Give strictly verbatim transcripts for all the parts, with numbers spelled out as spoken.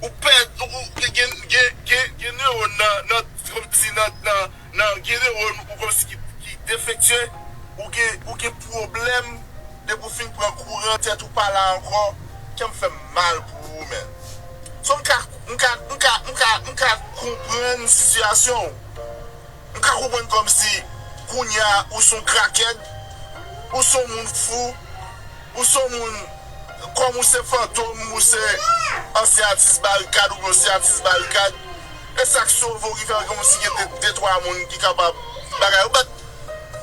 ou pèd, ou, ou gen, gen, gen, gen newòn nan, nan, kòmsi nan, nan, nan, gen newòn ou kòmsi ki, ki defektye, ou gen, ou gen pwoblèm, depi w fin pran kouran, tèt ou pa la ankò, kè m fè m mal pou ou, menn. So, m ka, m ka, m ka, m ka, m ka konprann sitiyasyon w. M ka konprann kòmsi kounye a ou se yon krakèd, ou se yon moun fou, ou se yon moun, kòm ou se Fantom, ou se ansyen atis Barikad, oubyen yon se atis Barikad. E sa k sove w ki fè kòmsi gen de, de twa moun ki kapab bagay ou. But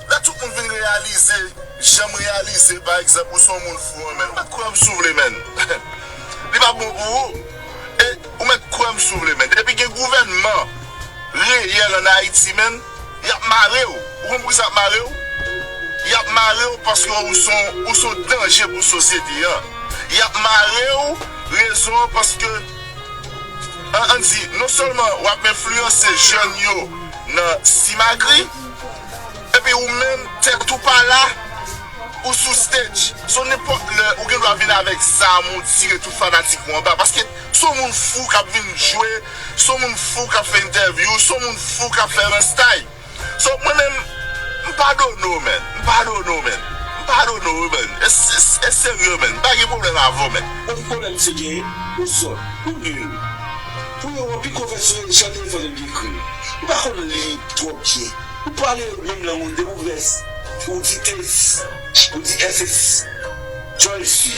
lè tout moun vin reyalize, jan m reyalize, pa egzanp, ou se yon moun fou an, menn. Ou mèt kwè m si w vle, menn. Li pa bon pou ou. E ou mèt kwè m si w vle, menn. Depi gen gouvènman reyèl ann Ayiti, menn, y ap mare w. Ou konn poukisa y ap mare w? Y ap mare w paske ou se yon, ou se yon danje pou sosyete an. Y ap mare w, rezon an paske, an, ann di, non sèlman w ap enfliyanse jèn yo nan simagri, epi ou menm, tèt ou pa la, ou sou stage. So, nenpòt lè, ou gen dwa vin avèk zam ou tire tout fanatik ou anba. Paske se yon moun fou k ap vin jwe, se yon moun fou k ap fè entèvyou, se yon moun fou k ap fè ranstay. So, mwen menm, m padone w, menn. M padone w, menn. M padone w, menn. E, e, e serye, menn. M pa gen pwoblèm avè w, menn. Yon pwoblèm se gen, ou sòt, ou nil. Pou yo, w ap pi konvèsyon, chante fantom ki ekri. Ou pa konn li twò byen. Ou pale menm lang ou, de mouvès. Ou di tes, ou di ss, djòl si.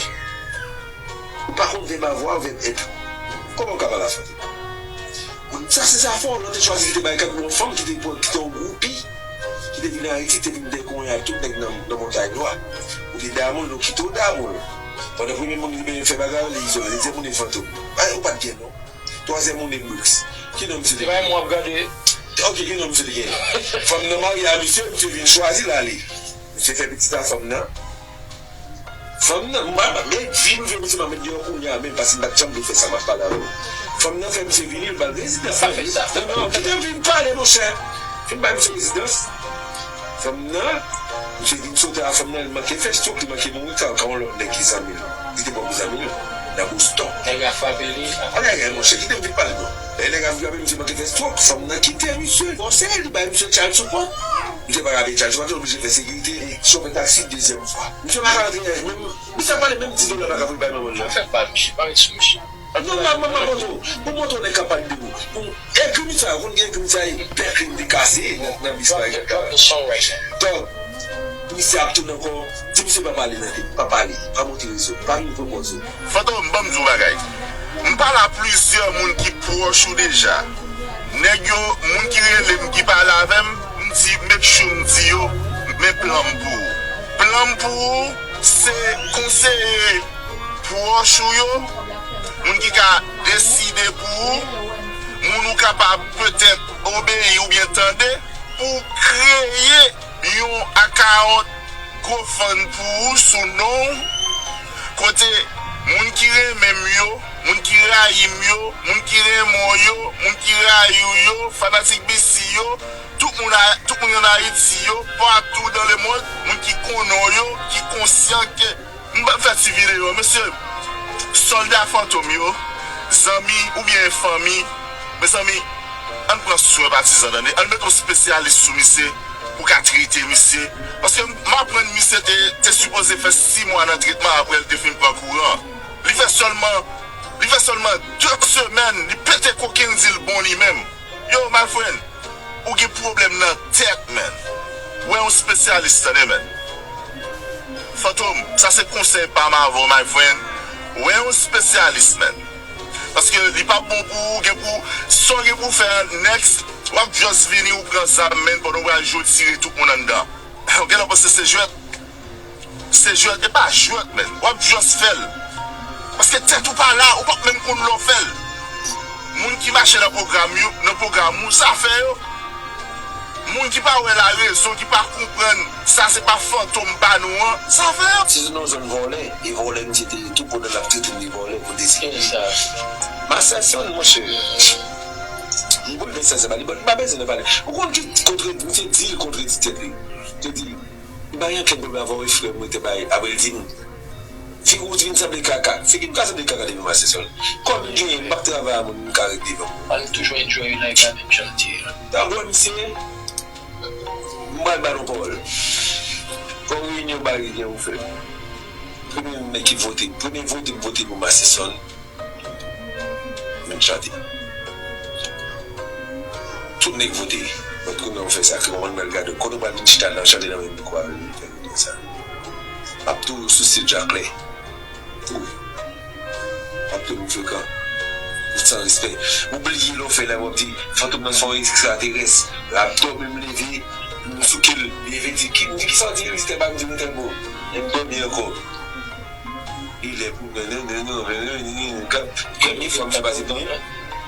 Ou pa konn vèb avwa, vèb èt. Kòman ou ka pale a fantom? Sa se zafè w, lè w te chwazi kite Barikad pou yon fanm ki te pran, ki te yon groupi, ki te vin Ayiti, ki te vin dekonyen ak tout nèg nan, nan Montay Nwa. Ou te damou l, nou kite w damou l. Pandan premye moun li te fè bagay, li izole, dezyèm moun li fantom. Ay, ou pa t gen non. Twazyèm moun li Brix. Ki non misye te gen? Se pa mwen w ap gade. Ok, ki non misye te gen? Fanm nan marye a misye, misye vin chwazi l ale. Misye fè pitit a fanm nan. Fanm nan, m pa, men vi m fè misye m ap met deyò kounye a menm, paske m pa t janm vle fè sa, m ap pale avè w. Fanm nan fè misye vini, l ba l rezidans. Sa fè sa. Non, non, kite m vin pale, monchè. Fin bay misye rezidans. Fanm nan, misye vin sote a fanm nan, li manke fè stroke, li manke mouri, ka, ka yon lòt nèg ki zanmi l. Li te pran pou zanmi l. Nan Boston. Nèg la frape li. Ay, ay, ay, monchè, kite m vin pale, non. Lè nèg la frape, misye manke fè stroke. Fanm nan kite misye. Konseye li bay misye child support. Misye pa ka peye child support, li oblije fè sekirite. Chofè taksi dezyèm fwa. Misye pa ka rantre menm. Misye ap pale menm dis dola pa ka pou li bay manman l nan. Fè pa misye, pa ret sou misye. Non, m ap, m ap, m ap montre w. Pou montre w nèg k ap pale de nou. Pou egri misye a, ou konn gen egri misye a, e pè krim li kase nan, nan bis la. Dòk, misye ap tounen ankò. Di misye pa pale nan tele, pa pale, pa monte rezo, pa vin pran pòz ou. Fantom, ban m di w bagay. M pale a plizyè moun ki pwòch ou deja. Nèg yo, moun ki rele m, ki pale avè m, m di, make sure m di yo, men plan m pou ou. Plan m pou ou, se konseye pwòch ou yo, moun ki ka deside pou ou, moun ou kapab petèt obeyi oubyen tande, pou w kreye yon akawont GoFund pou ou sou non w, kote moun ki renmen m yo, moun ki rayi m yo, moun ki renmen w yo, moun ki rayi w yo, fanatik B C yo, tout moun, a- tout moun ann Ayiti yo, patou dans le monde, moun ki konnen w yo, ki konsyan ke M ap fè ti videyo, mesye. Sòlda Fantom yo, zanmi oubyen fanmi, mezanmi, ann pran swen patizan, tande. Ann mete yon espesyalis sou misye pou ka trete misye. Paske m aprann misye te, te sipoze fè sis mwa nan tretman apre l te fin pran kouran. Li fè sèlman, li fè sèlman de semèn, li pete kokenn, di l bon li menm. Yo, my friend, ou gen pwoblèm nan tèt, man. Wè yon espesyalis, tande, man. Fantom, sa se konsèy pa m avè w, my friend. Wè yon espesyalis, man. Paske li p ap bon pou ou, gen pou, sa w gen pou fè next, w ap just vini, ou pran zam, man, pandan w pral jwe, w tire tout moun anndan. Ou genlè panse se jwèt. Se jwèt, e pa jwèt, man. W ap just fè l. Paske tèt ou pa la, ou p ap menm konn lè w fè l. Moun ki mache nan pwogram yo, nan pwogram ou, sa fè yo. Moun ki pa wè larezon, ki pa konprann sa se pa fantom pa nou an, sa fè yo. Si se nan yon zòn vòlè, e vòlè misye te ye tou pandan l ap trete m de vòlè pou desekirite. Masterson, monchè. M boulvèse sa, se pa li, bon, m pa bezwen nan pale. Ou konn ki kontre, misye di l kontredi tèt li. Misye di, M pa gen okenn pwoblèm avè w, e frè m rete bay, apre l di m, Figi w vin sanble kaka. Figi m ka sanble kaka devan Master Son. Kòb m genyen, m p ap travay a moun, m ka ret devan moun. Al toujou enjoy life la menm jan l te ye a. Tankou misye, m pral ba nou pawòl. Gon reyinyon bagay gen ou fè. Premye nèg ki vote, premye vote m vote pou Master Son. Vin chante. Tout nèg vote. Mwen konnen w fè sa, ke mwen mèl gade. Kote w pral vin chita nan chante nan menm mikwo avè m, vin fè nou sa. M ap toujou sou stil Jacques. Wi. M ap toujou frekan. Ou san respè. Ou bliye lè w fè la, w ap di, Fantom nan se yon ekstraterès. L ap dòmi, m leve, m souke l. Li leve di, ki, m di, kisa w di, Mister Bag, m di, m tèl bo. E m dòmi ankò. Li lè pou mwen, non, non, non, non, non, non, non, kan, premye fwa m fè pase pou mwen.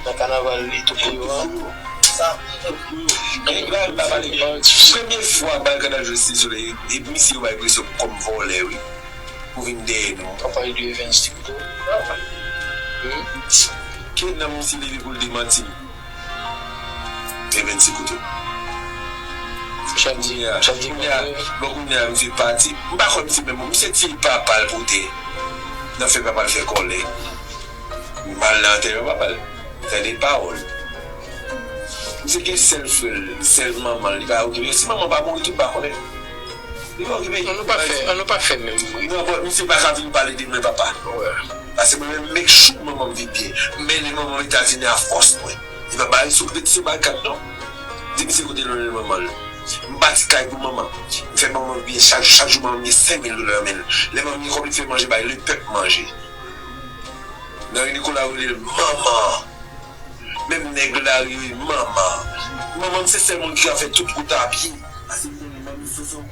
Nan kanaval, li tou pou yo a. Sa, tou pou yo. Men la, m pa pale. Premye fwa, bal kanaval Jwèt Site Solèy, e misye yo bay presyon kòm vòlè, wi. Pou vin dèyè nou. Kanpay de Evens Ti Kouto. Wi. Ke nan misye leve pou l demanti m. Evens Ti Kouto. Kounye a, kounye a, bon, kounye a, misye pati. M pa konn si menm, misye tiye papa l pou tè. Nan fè papa l fè kòlè. M al nan antèman papa l. Tande pawòl. Misye gen sèl frè l, sèl manman l, li pa okipe. Si manman pa mouri tou, m pa konnen. Li pa okipe. An nou pa fè, an nou pa fè menm bri. Non, bon, misye pa ka vin pale de mwen, papa. Paske mwen menm, make sure manman m viv byen. Men lè manman m Etazini a fòs mwen. Li pa bay sou peti sou bay kat non. Di misye kote l rele manman l. M bati kay pou manman. M fè manman m byen chak jou, chak jou manman m gen senk mil dola nan men l. Lè manman m gen kòb, li fè manje bay lepèp manje. Nan ri Nikola rele l manman. Menm nèg lari yo, manman. Manman m se sèl moun ki ka fè tout wout a pye. Paske m konnen manmi Sonson.